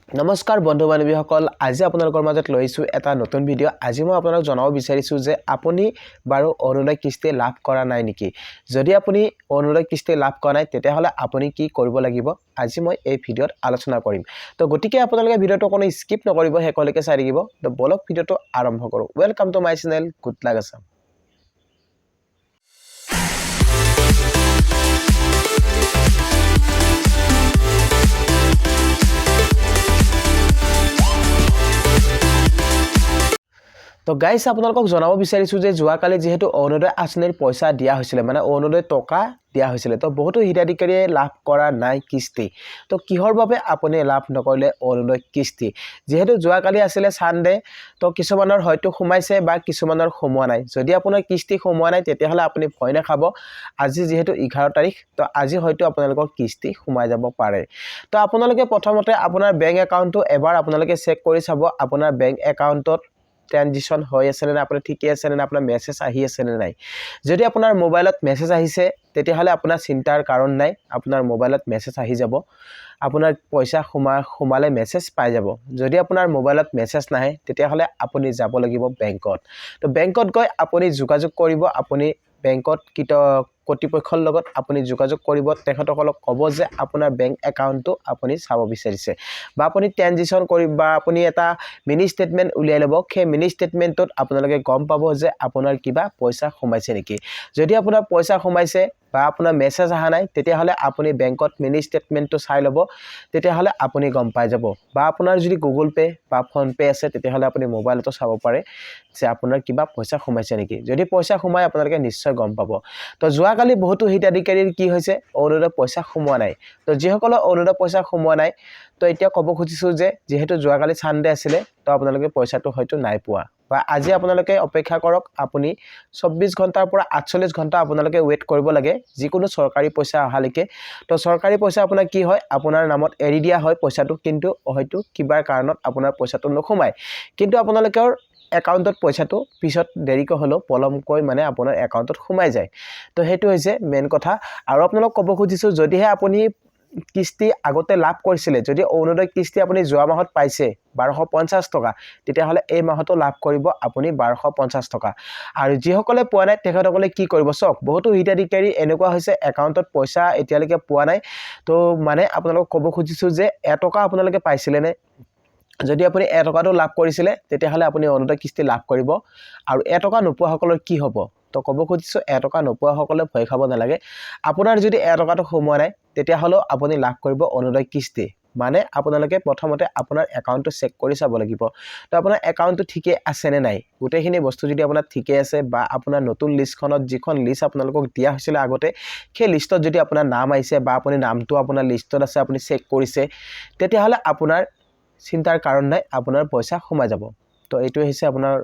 নমস্কাৰ বন্ধু বান্ধৱীসকল, আজি আপোনালোকৰ মাজত লৈছোঁ এটা নতুন ভিডিঅ'। আজি মই আপোনালোক জনাব বিচাৰিছোঁ যে আপুনি বাৰু অৰুণোদয় কিস্তি লাভ কৰা নাই নেকি? যদি আপুনি অৰুণোদয় কিস্তি লাভ কৰা নাই, তেতিয়াহ'লে আপুনি কি কৰিব লাগিব, আজি মই এই ভিডিঅ'ত আলোচনা কৰিম। তো গতিকে আপোনালোকে ভিডিঅ'টো কোনো স্কিপ নকৰিব, শেষলৈকে চাই থাকিব। তো বলক, ভিডিঅ'টো আৰম্ভ কৰোঁ। Welcome to my channel Good Luck Assam. তো গাইছ, আপোনালোকক জনাব বিচাৰিছোঁ যে যোৱাকালি যিহেতু অৰুণোদয় আঁচনিৰ পইচা দিয়া হৈছিলে, মানে অৰুণোদয় টকা দিয়া হৈছিলে, তো বহুতো হিতাধিকাৰীয়ে লাভ কৰা নাই কিস্তি। তো কিহৰ বাবে আপুনি লাভ নকৰিলে অৰুণোদয় কিস্তি? যিহেতু যোৱাকালি আছিলে ছানডে, তো কিছুমানৰ হয়তো সোমাইছে বা কিছুমানৰ সোমোৱা নাই। যদি আপোনাৰ কিস্তি সোমোৱা নাই, তেতিয়াহ'লে আপুনি ভয় নাখাব। আজি যিহেতু 11 তাৰিখ, তো আজি হয়তো আপোনালোকৰ কিস্তি সোমাই যাব পাৰে। তো আপোনালোকে প্ৰথমতে আপোনাৰ বেংক একাউণ্টটো এবাৰ আপোনালোকে চেক কৰি চাব, আপোনাৰ বেংক একাউণ্টত ট্ৰেনজেকশ্যন হৈ আছেনে নাই, আপোনাৰ ঠিকে আছেনে নাই, আপোনাৰ মেছেজ আহি আছেনে নাই। যদি আপোনাৰ মোবাইলত মেছেজ আহিছে, তেতিয়াহ'লে আপোনাৰ চিন্তাৰ কাৰণ নাই। আপোনাৰ মোবাইলত মেছেজ আহি যাব, আপোনাৰ পইচা সোমালে মেছেজ পাই যাব। যদি আপোনাৰ মোবাইলত মেছেজ নাহে, তেতিয়াহ'লে আপুনি যাব লাগিব বেংকত। তো বেংকত গৈ আপুনি যোগাযোগ কৰিব। আপুনি বেংকত কৰ্তৃপক্ষৰ লগত আপুনি যোগাযোগ কৰিব। তেখেতসকলক ক'ব যে আপোনাৰ বেংক একাউণ্টটো আপুনি চাব বিচাৰিছে বা আপুনি ট্ৰেনজেকশ্যন কৰি বা আপুনি এটা মিনি ষ্টেটমেণ্ট উলিয়াই ল'ব। সেই মিনি ষ্টেটমেণ্টটোত আপোনালোকে গম পাব যে আপোনাৰ কিবা পইচা সোমাইছে নেকি। যদি আপোনাৰ পইচা সোমাইছে বা আপোনাৰ মেছেজ অহা নাই, তেতিয়াহ'লে আপুনি বেংকত মিনি ষ্টেটমেণ্টটো চাই ল'ব, তেতিয়াহ'লে আপুনি গম পাই যাব। বা আপোনাৰ যদি গুগল পে' বা ফোনপে' আছে, তেতিয়াহ'লে আপুনি মোবাইলতো চাব পাৰে যে আপোনাৰ কিবা পইচা সোমাইছে নেকি। যদি পইচা সোমাই, আপোনালোকে নিশ্চয় গম পাব। তো যোৱাকালি বহুতো হিতাধিকাৰীৰ কি হৈছে, অৰুণোদয় পইচা সোমোৱা নাই। তো যিসকলৰ অৰুণোদয় পইচা সোমোৱা নাই, তো এতিয়া ক'ব খুজিছোঁ যে যিহেতু যোৱাকালি ছানডে আছিলে, তো আপোনালোকে পইচাটো হয়তো নাই পোৱা বা আজি আপোনালোকে অপেক্ষা কৰক। আপুনি 24 ঘণ্টাৰ পৰা 48 ঘণ্টা আপোনালোকে ৱেইট কৰিব লাগে যিকোনো চৰকাৰী পইচা অহালৈকে। তো চৰকাৰী পইচা আপোনাৰ কি হয়, আপোনাৰ নামত এৰি দিয়া হয় পইচাটো, কিন্তু হয়তো কিবাৰ কাৰণত আপোনাৰ পইচাটো নোসোমায়। কিন্তু আপোনালোকৰ একাউণ্টত পইচাটো পিছত দেৰিকৈ হ'লেও, পলমকৈ মানে আপোনাৰ একাউণ্টত সোমাই যায়। তো সেইটো হৈছে মেইন কথা। আৰু আপোনালোক ক'ব খুজিছোঁ, যদিহে আপুনি কিস্তি আগতে লাভ কৰিছিলে, যদি অৰুণোদয় কিস্তি আপুনি যোৱা মাহত পাইছে 1250 টকা, তেতিয়াহ'লে এই মাহতো লাভ কৰিব আপুনি 1250 টকা। আৰু যিসকলে পোৱা নাই, তেখেতসকলে কি কৰিব? চাওক, বহুতো হিতাধিকাৰী এনেকুৱা হৈছে, একাউণ্টত পইচা এতিয়ালৈকে পোৱা নাই। তো মানে আপোনালোকক ক'ব খুজিছোঁ যে এটকা আপোনালোকে পাইছিলেনে? যদি আপুনি এটকাটো লাভ কৰিছিলে, তেতিয়াহ'লে আপুনি অৰুণোদয় কিস্তি লাভ কৰিব। আৰু এটকা নোপোৱাসকলৰ কি হ'ব? তো ক'ব খুজিছোঁ, এটকা নোপোৱাসকলে ভয় খাব নালাগে। আপোনাৰ যদি এটকাটো সোমোৱা নাই, তেতিয়াহ'লেও আপুনি লাভ কৰিব অৰুণোদয় কিস্তি। মানে আপোনালোকে প্ৰথমতে আপোনাৰ একাউণ্টটো চেক কৰি চাব লাগিব। তো আপোনাৰ একাউণ্টটো ঠিকে আছেনে নাই, গোটেইখিনি বস্তু যদি আপোনাৰ ঠিকে আছে বা আপোনাৰ নতুন লিষ্টখনত, যিখন লিষ্ট আপোনালোকক দিয়া হৈছিলে আগতে, সেই লিষ্টত যদি আপোনাৰ নাম আহিছে বা আপুনি নামটো আপোনাৰ লিষ্টত আছে, আপুনি চেক কৰিছে, তেতিয়াহ'লে আপোনাৰ চিন্তাৰ কাৰণ নাই, আপোনাৰ পইচা সোমাই যাব। তো এইটোৱে হৈছে আপোনাৰ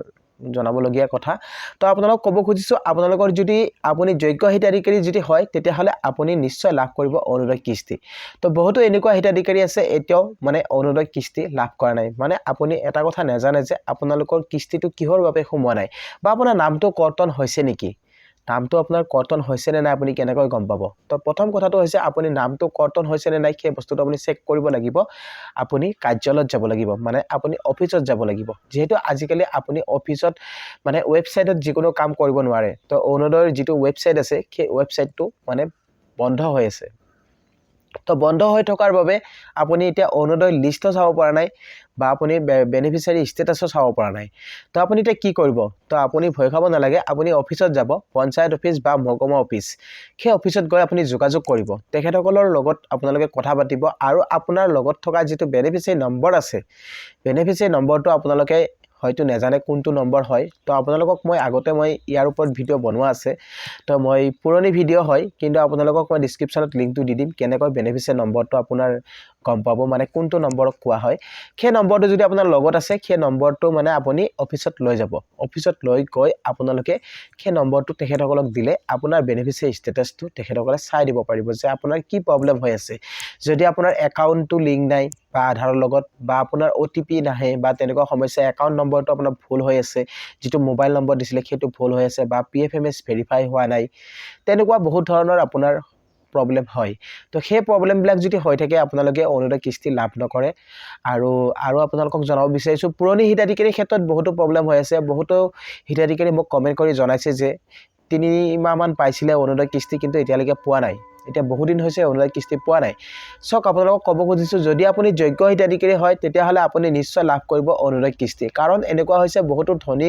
জনাবলগীয়া কথা। তো আপোনালোকক ক'ব খুজিছোঁ, আপোনালোকৰ যদি আপুনি যোগ্য হিতাধিকাৰী যদি হয়, তেতিয়াহ'লে আপুনি নিশ্চয় লাভ কৰিব অৰুণোদয় কিস্তি। তো বহুতো এনেকুৱা হিতাধিকাৰী আছে, এতিয়াও মানে অৰুণোদয় কিস্তি লাভ কৰা নাই। মানে আপুনি এটা কথা নাজানে যে আপোনালোকৰ কিস্তিটো কিহৰ বাবে সোমোৱা নাই বা আপোনাৰ নামটো কৰ্তন হৈছে নেকি। নামটো আপোনাৰ কৰ্তন হৈছে নে নাই, আপুনি কেনেকৈ গম পাব? তো প্ৰথম কথাটো হৈছে, আপুনি নামটো কৰ্তন হৈছে নে নাই, সেই বস্তুটো আপুনি চেক কৰিব লাগিব। আপুনি কাৰ্যালয়ত যাব লাগিব, মানে আপুনি অফিচত যাব লাগিব। যিহেতু আজিকালি আপুনি অফিচত মানে ৱেবছাইটত যিকোনো কাম কৰিব নোৱাৰে। তো অৰুণোদয়ৰ যিটো ৱেবছাইট আছে, সেই ৱেবছাইটটো মানে বন্ধ হৈ আছে। তো বন্ধ হৈ থকাৰ বাবে আপুনি এতিয়া অৰুণোদয় লিষ্টো চাব পৰা নাই বা আপুনি বেনিফিচিয়াৰী ষ্টেটাছো চাব পৰা নাই। তো আপুনি এতিয়া কি কৰিব? তো আপুনি ভয় খাব নালাগে। আপুনি অফিচত যাব, পঞ্চায়ত অফিচ বা মহকুমা অফিচ। সেই অফিচত গৈ আপুনি যোগাযোগ কৰিব, তেখেতসকলৰ লগত আপোনালোকে কথা পাতিব। আৰু আপোনাৰ লগত থকা যিটো বেনিফিচিয়াৰী নম্বৰ আছে, বেনিফিচিয়াৰী নম্বৰটো আপোনালোকে হয়তো নেজানে কোনটো নম্বৰ হয়। তো আপোনালোকক মই আগতে মই ইয়াৰ ওপৰত ভিডিঅ' বনোৱা আছে। তো মই পুৰণি ভিডিঅ' হয়, কিন্তু আপোনালোকক মই ডিছক্ৰিপশ্যনত লিংকটো দি দিম, কেনেকৈ বেনিফিচিয়াৰী নম্বৰটো আপোনাৰ গম পাব, মানে কোনটো নম্বৰক কোৱা হয়। সেই নম্বৰটো যদি আপোনাৰ লগত আছে, সেই নম্বৰটো মানে আপুনি অফিচত লৈ যাব। অফিচত লৈ গৈ আপোনালোকে সেই নম্বৰটো তেখেতসকলক দিলে আপোনাৰ বেনিফিচিয়াৰী ষ্টেটাছটো তেখেতসকলে চাই দিব পাৰিব যে আপোনাৰ কি প্ৰব্লেম হৈ আছে। যদি আপোনাৰ একাউণ্টটো লিংক নাই বা আধাৰৰ লগত বা আপোনাৰ অ'টিপি নাহে বা তেনেকুৱা সমস্যা, একাউণ্ট নম্বৰটো আপোনাৰ ভুল হৈ আছে, যিটো মোবাইল নম্বৰ দিছিলে সেইটো ভুল হৈ আছে বা পিএফএমএছ ভেৰিফাই হোৱা নাই, তেনেকুৱা বহুত ধৰণৰ আপোনাৰ প্ৰব্লেম হয়। তো সেই প্ৰব্লেমবিলাক যদি হৈ থাকে, আপোনালোকে অৰুণোদয় কিস্তি লাভ নকৰে। আৰু আৰু আপোনালোকক জনাব বিচাৰিছোঁ, পুৰণি হিতাধিকাৰীৰ ক্ষেত্ৰত বহুতো প্ৰব্লেম হৈ আছে। বহুতো হিতাধিকাৰী মোক কমেণ্ট কৰি জনাইছে যে 3 মাহমান পাইছিলে অৰুণোদয় কিস্তি, কিন্তু এতিয়ালৈকে পোৱা নাই। এতিয়া বহুদিন হৈছে, অৰুণোদয় কিস্তি পোৱা নাই। চাওক, আপোনালোকক ক'ব খুজিছোঁ, যদি আপুনি যোগ্য হিতাধিকাৰী হয়, তেতিয়াহ'লে আপুনি নিশ্চয় লাভ কৰিব অৰুণোদয় কিস্তি। কাৰণ এনেকুৱা হৈছে, বহুতো ধনী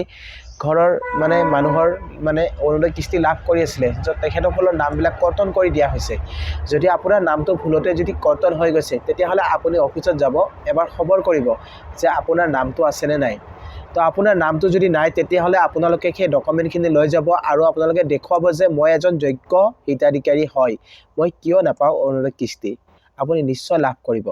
ঘৰৰ মানে মানুহৰ মানে অৰুণোদয় কিস্তি লাভ কৰি আছিলে, য'ত তেখেতসকলৰ নামবিলাক কৰ্তন কৰি দিয়া হৈছে। যদি আপোনাৰ নামটো ভুলতে যদি কৰ্তন হৈ গৈছে, তেতিয়াহ'লে আপুনি অফিচত যাব, এবাৰ খবৰ কৰিব যে আপোনাৰ নামটো আছেনে নাই। তো আপোনাৰ নামটো যদি নাই, তেতিয়াহ'লে আপোনালোকে সেই ডকুমেণ্টখিনি লৈ যাব আৰু আপোনালোকে দেখুৱাব যে মই এজন যোগ্য হিতাধিকাৰী হয়, মই কিয় নাপাওঁ অৰুণোদয় কিস্তি? আপুনি নিশ্চয় লাভ কৰিব।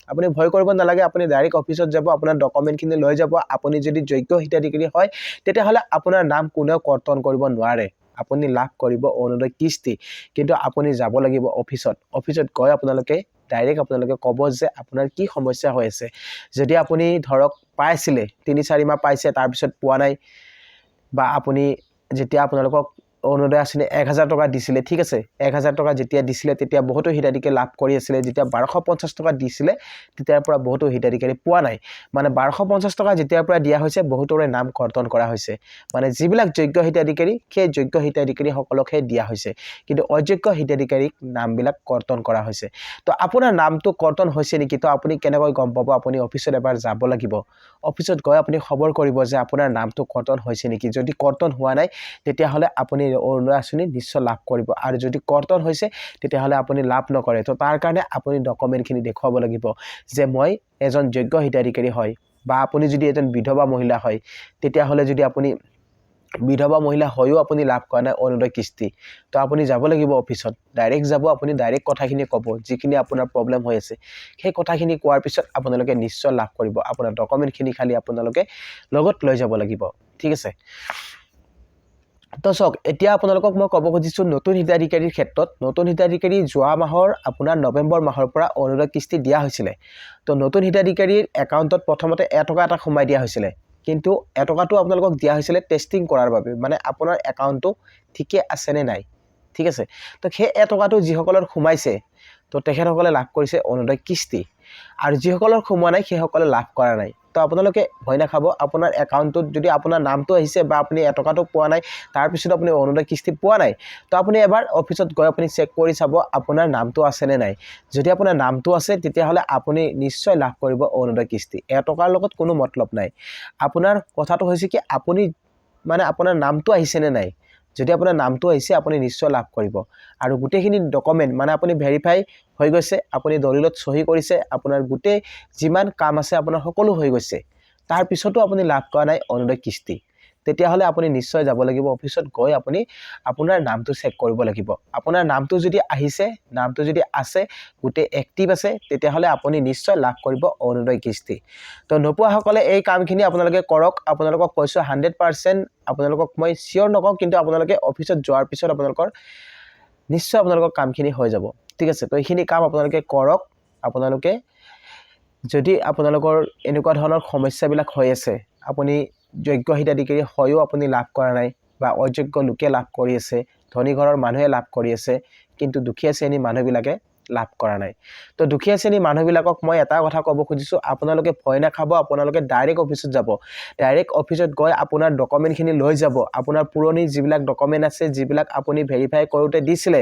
আপুনি ভয় কৰিব নালাগে। আপুনি ডাইৰেক্ট অফিচত যাব, আপোনাৰ ডকুমেণ্টখিনি লৈ যাব। আপুনি যদি যোগ্য হিতাধিকাৰী হয়, তেতিয়াহ'লে আপোনাৰ নাম কোনেও কৰ্তন কৰিব নোৱাৰে। আপুনি লাভ কৰিব অৰুণোদয় কিস্তি। কিন্তু আপুনি যাব লাগিব অফিচত। অফিচত গৈ আপোনালোকে ডাইৰেক্ট আপোনালোকে ক'ব যে আপোনাৰ কি সমস্যা হৈ আছে। যদি আপুনি ধৰক পাইছিলে, 3-4 মাহ পাইছে, তাৰপিছত পোৱা নাই, বা আপুনি যেতিয়া আপোনালোকক অৰুণোদয় আঁচনি 1000 টকা দিছিলে, ঠিক আছে, 1000 টকা যেতিয়া দিছিলে, তেতিয়া বহুতো হিতাধিকাৰী লাভ কৰি আছিলে। যেতিয়া 1250 টকা দিছিলে, তেতিয়াৰ পৰা বহুতো হিতাধিকাৰী পোৱা নাই। মানে 1250 টকা যেতিয়াৰ পৰা দিয়া হৈছে, বহুতৰে নাম কৰ্তন কৰা হৈছে। মানে যিবিলাক যোগ্য হিতাধিকাৰী, সেই যোগ্য হিতাধিকাৰীসকলকহে দিয়া হৈছে, কিন্তু অযোগ্য হিতাধিকাৰীক নামবিলাক কৰ্তন কৰা হৈছে। তো আপোনাৰ নামটো কৰ্তন হৈছে নেকি, তো আপুনি কেনেকৈ গম পাব? আপুনি অফিচত এবাৰ যাব লাগিব। অফিচত গৈ আপুনি খবৰ কৰিব যে আপোনাৰ নামটো কৰ্তন হৈছে নেকি। যদি কৰ্তন হোৱা নাই, তেতিয়াহ'লে আপুনি অৰুণোদয় আঁচনি নিশ্চয় লাভ কৰিব আৰু যদি কৰ্তন হৈছে, তেতিয়াহ'লে আপুনি লাভ নকৰে। তো তাৰ কাৰণে আপুনি ডকুমেণ্টখিনি দেখুৱাব লাগিব যে মই এজন যোগ্য হিতাধিকাৰী হয়। বা আপুনি যদি এজন বিধৱা মহিলা হয়, তেতিয়াহ'লে যদি আপুনি বিধৱা মহিলা হৈও আপুনি লাভ কৰা নাই অৰুণোদয় কিস্তি, তো আপুনি যাব লাগিব অফিচত। ডাইৰেক্ট যাব আপুনি, ডাইৰেক্ট কথাখিনি ক'ব, যিখিনি আপোনাৰ প্ৰব্লেম হৈ আছে। সেই কথাখিনি কোৱাৰ পিছত আপোনালোকে নিশ্চয় লাভ কৰিব। আপোনাৰ ডকুমেণ্টখিনি খালি আপোনালোকে লগত লৈ যাব লাগিব, ঠিক আছে? তো চাওক, এতিয়া আপোনালোকক মই ক'ব খুজিছোঁ নতুন হিতাধিকাৰীৰ ক্ষেত্ৰত, নতুন হিতাধিকাৰী যোৱা মাহৰ আপোনাৰ নৱেম্বৰ মাহৰ পৰা অৰুণোদয় কিস্তি দিয়া হৈছিলে। তো নতুন হিতাধিকাৰীৰ একাউণ্টত প্ৰথমতে 1 টকা এটা সোমাই দিয়া হৈছিলে। কিন্তু 1 টকাটো আপোনালোকক দিয়া হৈছিলে টেষ্টিং কৰাৰ বাবে, মানে আপোনাৰ একাউণ্টটো ঠিকে আছেনে নাই, ঠিক আছে? তো সেই 1 টকাটো যিসকলৰ সোমাইছে, তো তেখেতসকলে লাভ কৰিছে অৰুণোদয় কিস্তি আৰু যিসকলৰ সোমোৱা নাই, সেইসকলে লাভ কৰা নাই। তো আপোনালোকে ভয় নাখাব। আপোনাৰ একাউণ্টটোত যদি আপোনাৰ নামটো আহিছে বা আপুনি 1 টকাটো পোৱা নাই, তাৰপিছত আপুনি অৰুণোদয় কিস্তি পোৱা নাই, তো আপুনি এবাৰ অফিচত গৈ আপুনি চেক কৰি চাব আপোনাৰ নামটো আছেনে নাই। যদি আপোনাৰ নামটো আছে, তেতিয়াহ'লে আপুনি নিশ্চয় লাভ কৰিব অৰুণোদয় কিস্তি। 1 টকাৰ লগত কোনো মতলব নাই। আপোনাৰ কথাটো হৈছে কি, আপুনি মানে আপোনাৰ নামটো আহিছেনে নাই। যদি আপোনাৰ নামটো আহিছে, আপুনি নিশ্চয় লাভ কৰিব। আৰু গোটেইখিনি ডকুমেণ্ট মানে আপুনি ভেৰিফাই হৈ গৈছে, আপুনি দলিলত চহী কৰিছে, আপোনাৰ গোটেই যিমান কাম আছে, আপোনাৰ সকলো হৈ গৈছে, তাৰপিছতো আপুনি লাভ কৰা নাই অৰুণোদয় কিস্তি, তেতিয়াহ'লে আপুনি নিশ্চয় যাব লাগিব অফিচত। গৈ আপুনি আপোনাৰ নামটো চেক কৰিব লাগিব। আপোনাৰ নামটো যদি আহিছে, নামটো যদি আছে, গোটেই এক্টিভ আছে, তেতিয়াহ'লে আপুনি নিশ্চয় লাভ কৰিব অৰুণোদয় কিস্তি। তো নোপোৱাসকলে এই কামখিনি আপোনালোকে কৰক। আপোনালোকক কৈছোঁ, 100% আপোনালোকক মই চিয়'ৰ নকওঁ, কিন্তু আপোনালোকে অফিচত যোৱাৰ পিছত আপোনালোকৰ নিশ্চয় আপোনালোকৰ কামখিনি হৈ যাব, ঠিক আছে? তো এইখিনি কাম আপোনালোকে কৰক। আপোনালোকে যদি আপোনালোকৰ এনেকুৱা ধৰণৰ সমস্যাবিলাক হৈ আছে, আপুনি যোগ্য হিতাধিকাৰী হৈও আপুনি লাভ কৰা নাই বা অযোগ্য লোকে লাভ কৰি আছে, ধনী ঘৰৰ মানুহে লাভ কৰি আছে, কিন্তু দুখীয়া শ্ৰেণীৰ মানুহবিলাকে লাভ কৰা নাই, তো দুখীয়া শ্ৰেণীৰ মানুহবিলাকক মই এটা কথা ক'ব খুজিছোঁ, আপোনালোকে ভয় নাখাব। আপোনালোকে ডাইৰেক্ট অফিচত যাব। ডাইৰেক্ট অফিচত গৈ আপোনাৰ ডকুমেণ্টখিনি লৈ যাব। আপোনাৰ পুৰণি যিবিলাক ডকুমেণ্ট আছে, যিবিলাক আপুনি ভেৰিফাই কৰোঁতে দিছিলে,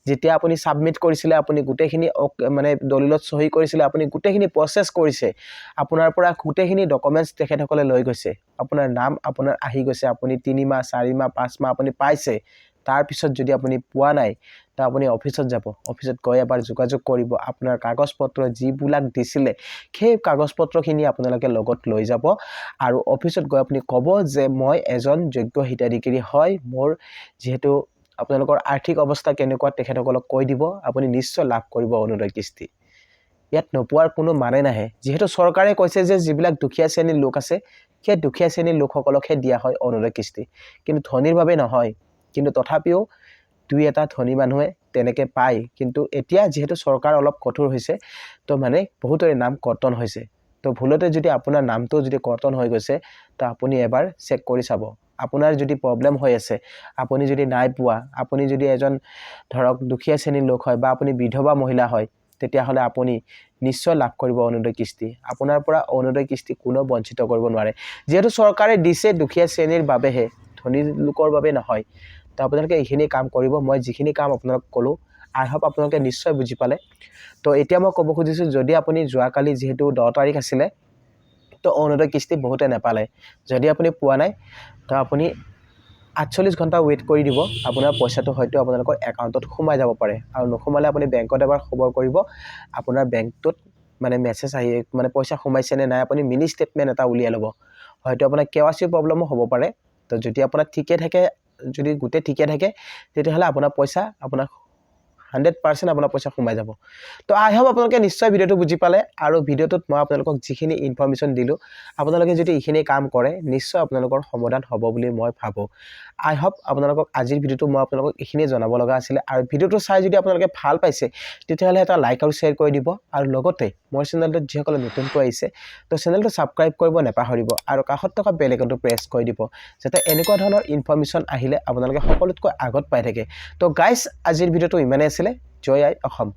যেতিয়া আপুনি ছাবমিট কৰিছিলে, আপুনি গোটেইখিনি মানে দলিলত চহী কৰিছিলে, আপুনি গোটেইখিনি প্ৰচেছ কৰিছে, আপোনাৰ পৰা গোটেইখিনি ডকুমেণ্টছ তেখেতসকলে লৈ গৈছে, আপোনাৰ নাম আপোনাৰ আহি গৈছে, আপুনি 3 মাহ, 4 মাহ, 5 মাহ আপুনি পাইছে, তাৰপিছত যদি আপুনি পোৱা নাই, তো আপুনি অফিচত যাব। অফিচত গৈ এবাৰ যোগাযোগ কৰিব। আপোনাৰ কাগজ পত্ৰ যিবিলাক দিছিলে, সেই কাগজ পত্ৰখিনি আপোনালোকে লগত লৈ যাব আৰু অফিচত গৈ আপুনি ক'ব যে মই এজন যোগ্য হিতাধিকাৰী হয়, মোৰ যিহেতু আপোনালোকৰ আৰ্থিক অৱস্থা কেনেকুৱা তেখেতসকলক কৈ দিব। আপুনি নিশ্চয় লাভ কৰিব অৰুণোদয় কিস্তি। ইয়াত নোপোৱাৰ কোনো মানে নাহে, যিহেতু চৰকাৰে কৈছে যে যিবিলাক দুখীয়া শ্ৰেণীৰ লোক আছে, সেই দুখীয়া শ্ৰেণীৰ লোকসকলকহে দিয়া হয় অৰুণোদয় কিস্তি, কিন্তু ধনীৰ বাবে নহয়। কিন্তু তথাপিও দুই এটা ধনী মানুহে তেনেকৈ পায়। কিন্তু এতিয়া যিহেতু চৰকাৰ অলপ কঠোৰ হৈছে, তো মানে বহুতৰে নাম কৰ্তন হৈছে। তো ভুলতে যদি আপোনাৰ নামটো যদি কৰ্তন হৈ গৈছে, তো আপুনি এবাৰ চেক কৰি চাব। আপোনাৰ যদি প্ৰব্লেম হৈ আছে, আপুনি যদি নাই পোৱা, আপুনি যদি এজন ধৰক দুখীয়া শ্ৰেণীৰ লোক হয় বা আপুনি বিধৱা মহিলা হয়, তেতিয়াহ'লে আপুনি নিশ্চয় লাভ কৰিব অৰুণোদয় কিস্তি। আপোনাৰ পৰা অৰুণোদয় কিস্তি কোনেও বঞ্চিত কৰিব নোৱাৰে, যিহেতু চৰকাৰে দিছে দুখীয়া শ্ৰেণীৰ বাবেহে, ধনী লোকৰ বাবে নহয়। তো আপোনালোকে এইখিনি কাম কৰিব। মই যিখিনি কাম আপোনালোক ক'লোঁ, আই হোপ আপোনালোকে নিশ্চয় বুজি পালে। তো এতিয়া মই ক'ব খুজিছোঁ, যদি আপুনি যোৱাকালি যিহেতু 10 তাৰিখ আছিলে, তো অৰুণোদয় কিস্তি বহুতে নাপালে। যদি আপুনি পোৱা নাই, তো আপুনি 48 ঘণ্টা ৱেইট কৰি দিব। আপোনাৰ পইচাটো হয়তো আপোনালোকৰ একাউণ্টত সোমাই যাব পাৰে। আৰু নোসোমালে আপুনি বেংকত এবাৰ খবৰ কৰিব। আপোনাৰ বেংকটোত মানে মেছেজ আহি মানে পইচা সোমাইছে নে নাই, আপুনি মিনি ষ্টেটমেণ্ট এটা উলিয়াই ল'ব। হয়তো আপোনাৰ কেৱাইচি প্ৰব্লেমো হ'ব পাৰে। তো যদি আপোনাৰ ঠিকে থাকে, যদি গোটেই ঠিকে থাকে, তেতিয়াহ'লে আপোনাৰ পইচা আপোনাৰ 100% আপোনাৰ পইচা সোমাই যাব। তো আই হোপ আপোনালোকে নিশ্চয় ভিডিঅ'টো বুজি পালে আৰু ভিডিঅ'টোত মই আপোনালোকক যিখিনি ইনফৰ্মেশ্যন দিলোঁ, আপোনালোকে যদি এইখিনি কাম কৰে, নিশ্চয় আপোনালোকৰ সমাধান হ'ব বুলি মই ভাবোঁ। আই হোপ আপোনালোকক আজিৰ ভিডিঅ'টো মই আপোনালোকক এইখিনিয়ে জনাব লগা আছিলে। আৰু ভিডিঅ'টো চাই যদি আপোনালোকে ভাল পাইছে, তেতিয়াহ'লে এটা লাইক আৰু শ্বেয়াৰ কৰি দিব। আৰু লগতে মোৰ চেনেলটোত যিসকলে নতুনকৈ আহিছে, তো চেনেলটো ছাবস্ক্ৰাইব কৰিব নাপাহৰিব আৰু কাষত থকা বেল আইকনটো প্ৰেছ কৰি দিব, যাতে এনেকুৱা ধৰণৰ ইনফৰ্মেশ্যন আহিলে আপোনালোকে সকলোতকৈ আগত পাই থাকে। তো গাইজ, আজিৰ ভিডিঅ'টো ইমানেই আছিলে। জয় আই অসম।